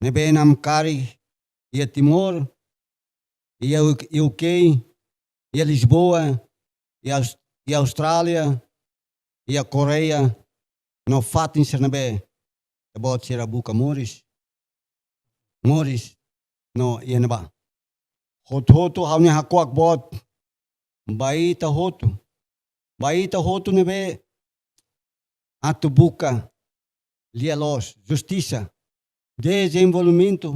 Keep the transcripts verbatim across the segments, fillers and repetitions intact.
ne'ebé namkari iha Timor, iha U K, iha Lisboa, iha Aus-, iha Austrália, iha Koreia, no fatin sira ne'ebé ita-boot sira buka moris, moris no iha ne'ebá. Hotu-hotu ha'u-nia hakuak boot ba ita hotu, ba ita hotu ne'ebé atu buka lia-loos, justisa, dezenvolvimentu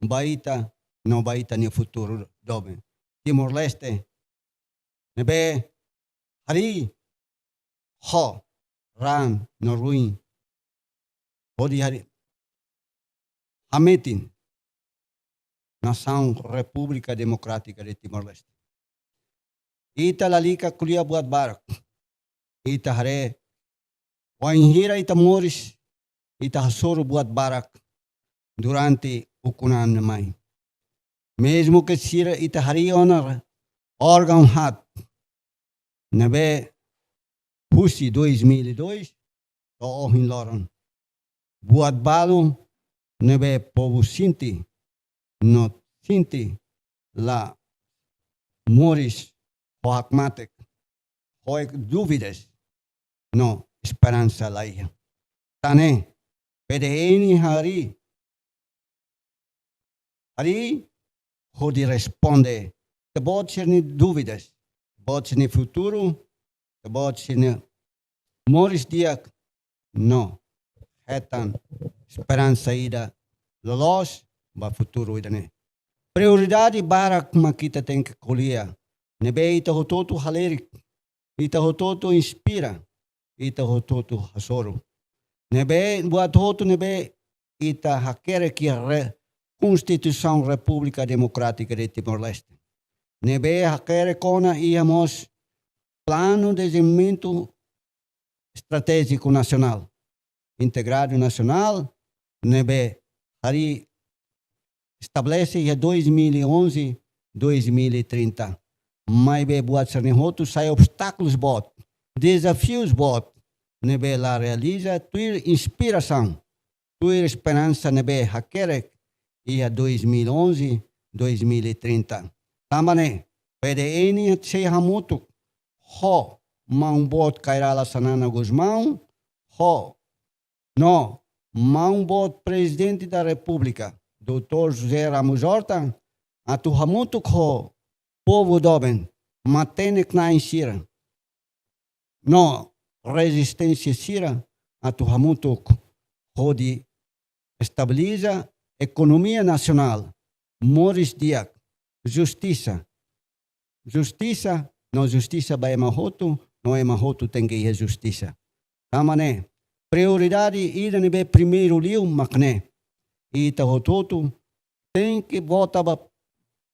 ba ita no ba ita-nia futuru doben. Timor-Leste ne'ebé harii ho raan no ruin hodi harii hametin nasaun Repúblika Demokrátika de Timor-Leste. Ita lalika ko'alia buat barak. Ita haree wainhira ita moris, ita hasoru buat barak durante ukun-an ne'e mai. Mezmu ke sira ita harii ona órgaun haat ne'ebé husi dois mil e dois to'o ohin loron. Buat balu ne'ebé povu sente, no sente la moris ho hakmatek, ho dúvidas, no esperansa la iha. Tan ne'e, P D N harii, harii hodi responde ita-boot sira-nia dúvidas, ita-boot sira-nia futuru, ita-boot sira-nia moris di'ak, no hetan esperansa ida loloos ba futuru ida-ne'e. Prioridade barak mak ita tenke ko'alia, ne'ebé ita hotu-hotu halerik, ita hotu-hotu inspira, ita hotu-hotu hasoru. Ne'ebé buat hotu ne'ebé ita hakerek iha re-, Konstituisaun Repúblika Demokrátika de Timor-Leste. Ne'ebé hakerek ona iha mós Planu Dezenvolvimentu Estratéjiku Nasionál, Integradu Nasionál, ne'ebé harii estabelese iha dois mil e onze, dois mil e trinta. Maibé buat sira-ne'e hotu sai obstákulus boot, dezafius boot, ne'ebé la realiza tuir inspirasaun, tuir esperansa ne'ebé hakerek iha dois mil e onze, dois mil e trinta. Tanba ne'e, P D N sei hamutuk ho maun boot Kay Rala Xanana Gusmão, ho no maun boot Prezidente da Repúblika, doutór José Ramos Horta, atu hamutuk ho povu doben, matenek-na'in sira no rezisténsia sira atu hamutuk hodi estabiliza ekonomia nasionál, moris di'ak, justisa. Justisa, no justisa ba ema hotu, no ema hotu tenke iha justisa. Tanba ne'e, prioridade ida ne'ebé primeiru liu mak ne'e. Ita hotu-hotu tenke vota ba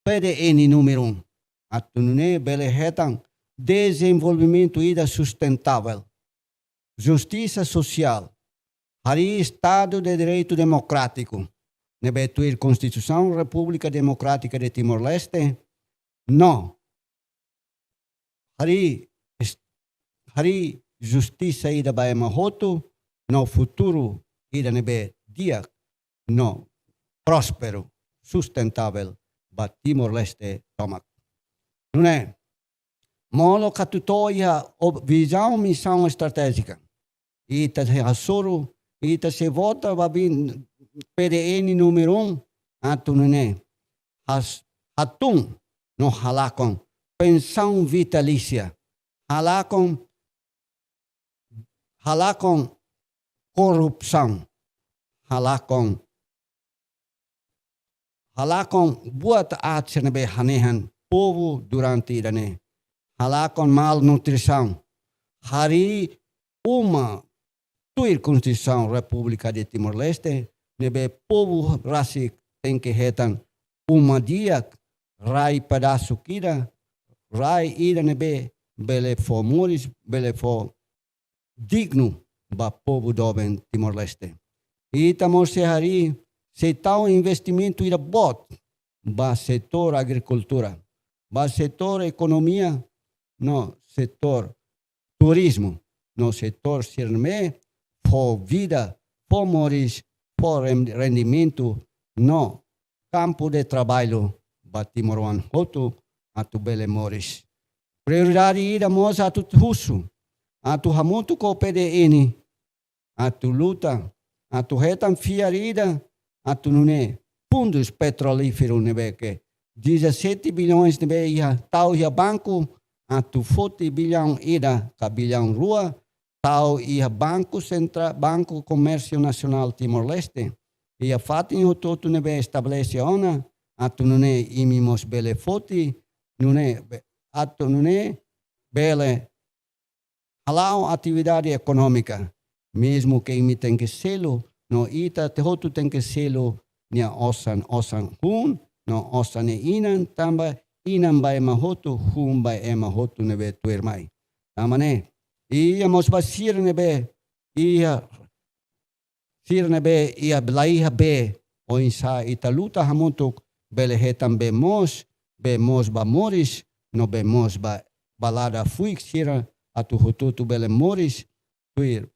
P D N númeru um. Atu nune'e bele hetan dezenvolvimentu ida sustentável, justisa sosiál, harii Estadu de Direitu Demokrátiku, ne'ebé tuir Konstituisaun Repúblika Demokrátika de Timor-Leste, no harii est-, harii justisa ida ba ema hotu, no futuru ida ne'ebé di'ak, no prósperu, sustentável ba Timor-Leste tomak. Nune'e, molok atu to'o iha ob-, vizaun, misaun estratéjika, ita sei hasoru, ita sei vota ba bin P D N númeru um, atu nune'e has-, hatún no halakon pensaun vitalísia, halakon, halakon korrupsaun, halakon, halakon buat aat sira ne'ebé hanehan povu durante ida-ne'e, halakon malnutrisaun, harii uma tuir Konstituisaun Repúblika de Timor-Leste, ne'ebé povu rasik tenke hetan uma di'ak, rai pedasuk ida, rai ida ne'ebé bele fó moris, bele fó dignu ba povu doben Timor-Leste. Ita mós sei harii, sei tau investimentu ida boot ba setór agrikultura, ba setór ekonomia, no setór turizmu, no setór sira ne'ebé fó vida, fó moris, fó ren-, rendimentu no kampu de traballu ba timoroan hotu atu bele moris. Prioridade ida mós atu husu, atu hamutuk ho P D N, atu luta, atu hetan fiar ida, atu nune'e fundus petrolíferu ne'ebé ke dezassete bilhões ne'ebé iha tau iha banku, atu foti bilhão ida ka bilhão rua, tau iha Banku Sentra-, Banku Komérsiu Nasionál Timor-Leste. Iha fatin hotu-hotu ne'ebé estabelese ona, atu nune'e imi mós bele foti, nune'e be-, atu nune'e bele hala'o atividade ekonómika. Mezmu ke imi tenke selu, no ita hotu tenke selu nia osan, osan hun, no osan ne'e inan, tanba inan ba ema hotu, hun ba ema hotu ne'ebé tuirmai. Tanba ne'e, iha mós ba sira ne'ebé, iha sira ne'ebé iha la iha bee, oinsá ita luta hamutuk bele hetan bee moos, bee moos ba moris, no bee moos ba, ba lada fuik sira atu hotu-hotu bele moris, tuir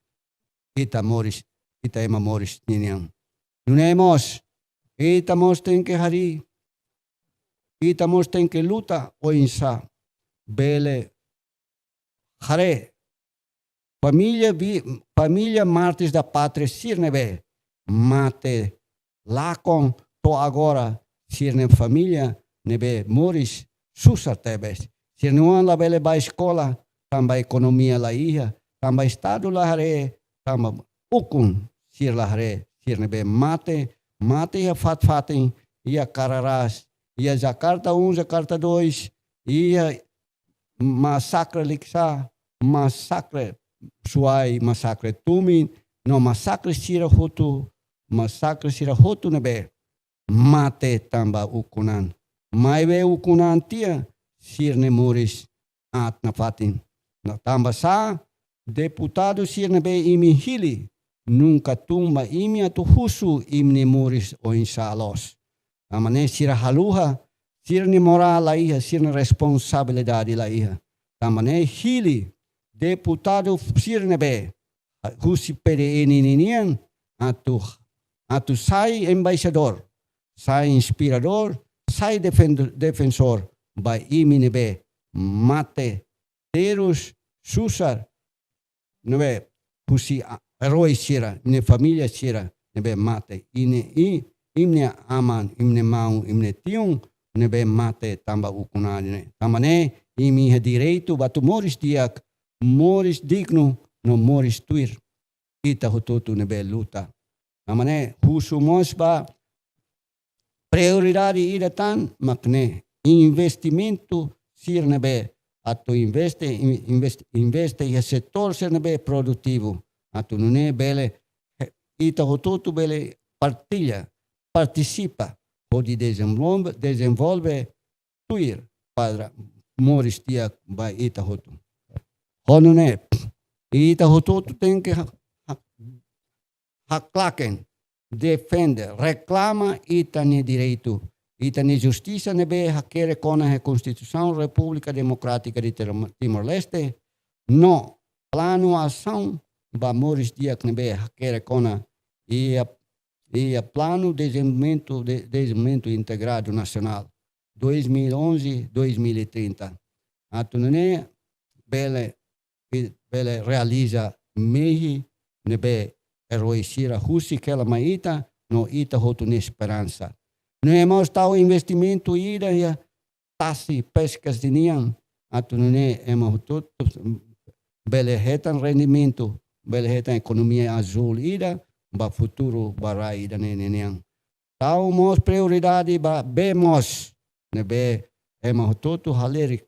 ita moris, ita ema moris ninian. Nune'e mós, ita mós tenke harii, ita mós tenke luta oinsá bele haree família vi-, família mártires da pátria sira ne'ebé mate lakon to'o agora, sira-nia família ne'ebé moris susar tebes. Sira-nia oan labele bá eskola, tanba ekonomia la iha, tanba Estadu la haree, tanba ukun sira la haree, sira ne'ebé mate, mate iha fatin-fatin, iha Cararás, iha Jakarta um, Jakarta dois, iha masakre Likisá, masakre Suai, masakre Tumin, no masakre sira hotu, masakre sira hotu ne'ebé mate tanba ukun-an. Maibé ukun-an tiha, sira-nia moris aat nafatin. No tanbasá, deputadu sira ne'ebé imi hili, nunka tun ba imi atu husu imi-nia moris oinsá loos. Tanba ne'e sira haluha, sira-nia morál la iha, sira-nia responsabilidade la iha. Tanba ne'e hili, deputadu sira ne'ebé husi P D N ninian, atu, atu sai embaixadór, sai inspiradór, sai defen-, defensór ba imi ne'ebé mate terus, susar, ne'ebé husi a-, erói sira, imi-nia família sira ne'ebé mate, imi-nia i-, imi-nia aman, imi-nia maun, imi-nia tiun ne'ebé mate tanba ukun-an ne'e. Tanba ne'e imi iha direitu ba atu moris di'ak, moris dignu, no moris tuir ita hotu-hotu ne'ebé luta. Tanba ne'e husu mós ba prioridade ida tan mak ne'e investimentu sira ne'ebé atu investe, in-, invest-, investe iha setór sira ne'ebé produtivu. Atu nune'e bele, eh, ita hotu-hotu bele partilla, partisipa, hodi dezenvolve, dezenvolve tuir para moris di'ak ba ita hotu. Ho nune'e, ita hotu-hotu tenke ha-, ha-, haklaken, defende, reklama ita-nia direitu, ita-nia justisa ne'ebé hakerek ona iha Konstituisaun Repúblika Demokrátika de Tim-, Timor-Leste, no planu asaun ba moris di'ak ne'ebé hakerek ona iha, iha Planu Dezenvolvimentu, de-, Dezenvolvimentu Integradu Nasionál dois mil e onze, dois mil e trinta. Atu nune'e bele, bele realiza mehi ne'ebé erói sira husik hela mai ita, no ita hotu nia esperansa. Nune'e mós tau investimentu ida iha tasi peskas ninian, atu nune'e ema hotu-hotu bele hetan rendimentu, bele hetan ekonomia azúl ida, ba futuru ba rai ida-ne'e ninian. Tau mós prioridade ba bee moos, ne'ebé ema hotu-hotu halerik.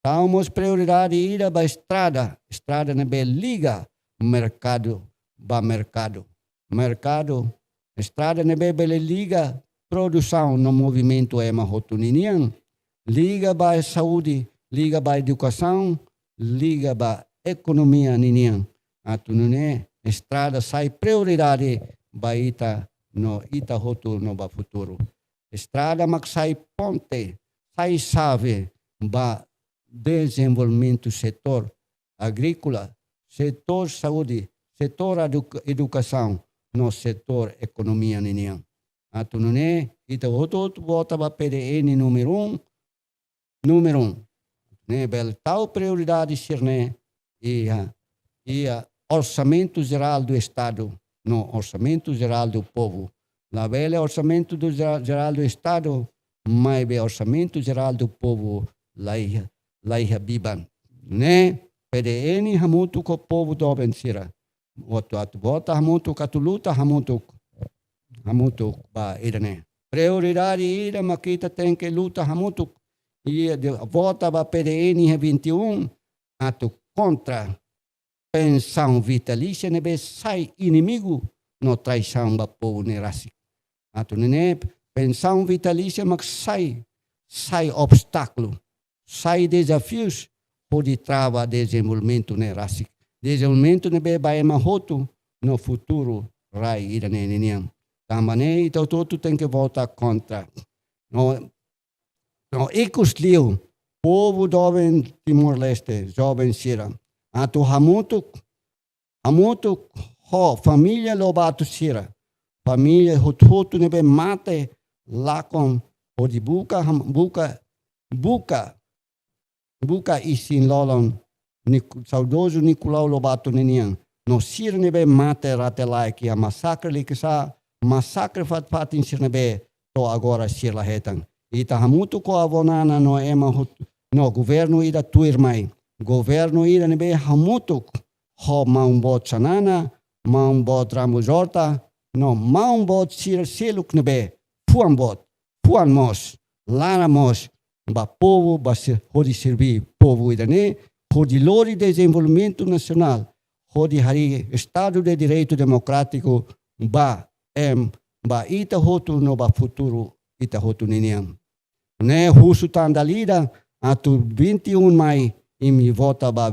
Tau mós prioridade ida ba estrada, estrada ne'ebé liga merkadu ba merkadu. Merkadu, estrada ne'ebé bele liga produsaun no movimentu ema hotu ninian. Liga ba saúde, liga ba edukasaun, liga ba ekonomia ninian. Atu nune'e estrada sai prioridade ba ita no ita hotu no ba futuru. Estrada mak sai ponte, sai xave ba dezenvolvimentu setór agríkola, setór saúde, setór eduka-, edukasaun, no setór ekonomia ninian. Atu nune'e, ita hotu-hotu vota ba P D N númeru um, númeru um. Ne'e bele tau prioridade sira-ne'e iha, iha Orçamento Geral do Estado, no Orçamento Geral do Povo. Labele Orçamento do Gera-, Geral do Estado, maibé Orçamento Geral do Povo la iha, la iha biban. Ne'e P D N hamutuk ho povu doben sira. Atu, atu vota hamutuk, atu luta hamutuk, hamutuk ba ida-ne'e. Prioridade ida mak ita tenke luta hamutuk. I de, vota ba P D N iha vinte e um, atu kontra pensaun vitalísia ne'ebé sai inimigu no traisaun ba povu ne'e rasik. Atu nune'e pensaun vitalísia mak sai, sai obstákulu, sai dezafius hodi trava dezenvolvimentu ne'e rasik. Dezenvolvimentu ne'ebé ba ema hotu no futuru rai ida-ne'e ninian. Tanba ne'e ita hotu-hotu tenke vota kontra. No, no ikus liu, povu doben Timor-Leste, joven sira, atu hamutuk, hamutuk ho família Lobato sira, família hotu-hotu ne'ebé mate lakon hodi buka ham-, buka, buka, buka isin-lolon Nico-, saudozu Nicolau Lobato ninian. No sira ne'ebé mate rate-laek iha masakre Likisá, masakre fatin-fatin sira ne'ebé to'o agora sira la hetan. Ita hamutuk ho avó Nana no ema hotu, no governu ida tuirmai. Governu ida ne'ebé hamutuk ho maun-boot Xanana, maun-boot Ramos Horta, no maun-boot sira seluk ne'ebé fuan boot, fuan moos, laran moos ba povu, ba se-, hodi serví povu ida-ne'e, hodi lori dezenvolvimentu nasionál, hodi harii Estadu de Direitu Demokrátiku ba em, ba ita hotu no ba futuru ita hotu ninian. Ne'e husu tan dala ida atu vinte e um Mai imi vota ba,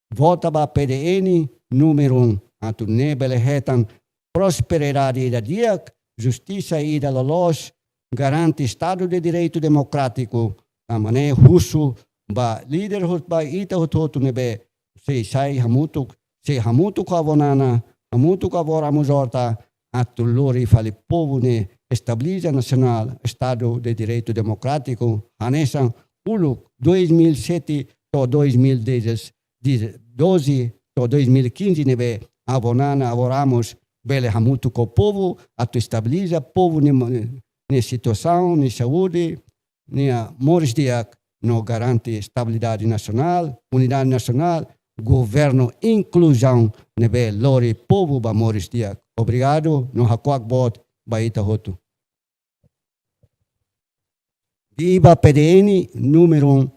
vota ba P D N númeru um atu nune'e bele hetan prosperidade ida di'ak, justisa ida loloos, garante Estadu de Direitu Demokrátiku, tanba ne'e husu ba líder hotu, ba ita hotu-hotu ne'ebé sei sai hamutuk, sei hamutuk ho avó Nana, hamutuk ho avó Ramos Horta, atu lori fali povu ne'e estabiliza nasionál, Estadu de Direitu Demokrátiku, hanesan uluk dois mil e sete to'o dois mil e dez, doze to'o dois mil e quinze ne'ebé avó Nana, avó Ramos bele hamutuk ho povu atu estabiliza povu nia, nia situasaun, nia saúde, nia moris di'ak no garante estabilidade nasionál, unidade nasionál, governu inkluzaun ne'ebé lori povu ba moris di'ak. Obrigadu, no hakuak boot ba ita hotu. Viva P D N númeru um,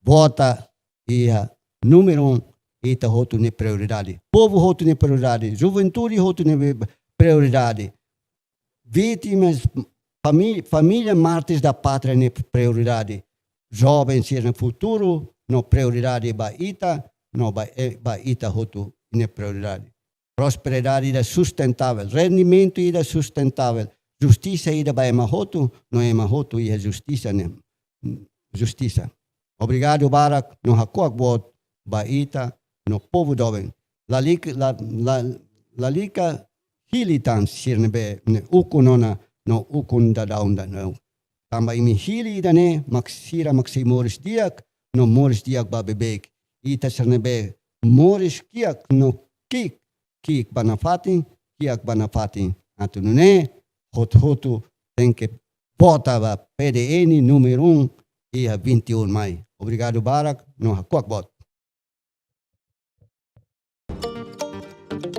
vota iha númeru um, ita hotu nia prioridade. Povu hotu nia prioridade, juventude hotu nia prioridade. Vítimas, famí-, família mártires da pátria nia prioridade. Joven sira-nia futuru no prioridade ba ita, no ba, eh, ba ita hotu nia prioridade. Prosperidade ida sustentável, rendimentu ida sustentável, justisa ida ba ema hotu, no ema hotu iha justisa ne'e. Justisa. Obrigadu barak, no hakuak boot ba ita no povu doben. Lalika, la, la, lalika hili tan sira ne'ebé ne'e ukun ona no ukun daudaun daudaun. Tanba imi hili ida-ne'e mak sira mak sei moris di'ak no moris di'ak ba beibeik. Ita sira ne'ebé moris kiak no ki'ik, ki'ik ba nafatin, kiak ba nafatin. Atu nune'e hotu-hotu tenke vota ba P D N númeru um iha vinte e um Mai. Obrigadu barak, no hakuak boot.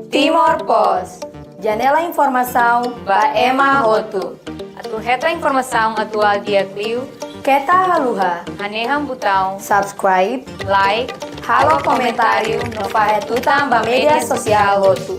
Timor Post, janela informasaun ba ema hotu. Atu hetan informasaun atuál di'ak liu, keta haluha hanehan butaun subscribe, like, halo komentáriu no fahe tutan ba média sosiál hotu.